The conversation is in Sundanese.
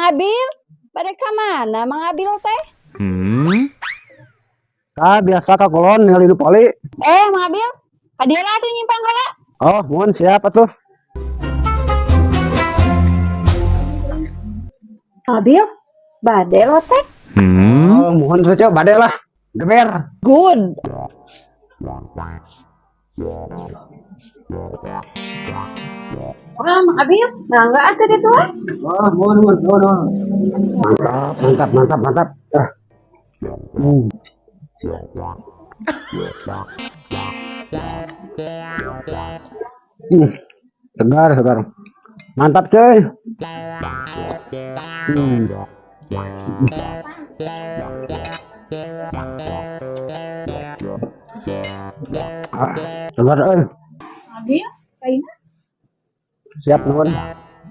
Mang Abil, bade ka mana Mang Abil teh? Ah, biasa ka kulon ningali nu poli. Eh, Mang Abil, ka dieu atuh nyimpang heula. Oh, mohon siapa tuh? Mang Abil, bade lotek. Oh, mohon tuh coba bade lah. Geber. Good. Wah, Mang Abil, mangga atuh ditu ah. Oh, mohon, mohon, mohon, mohon. Mantap, mantap, mantap, mantap. Ah. Hmm. Hmm. Segar, segar. Mantap, cuy. Hmm. Ah, segar, euy. Abil, kaina. Siap, nuhun.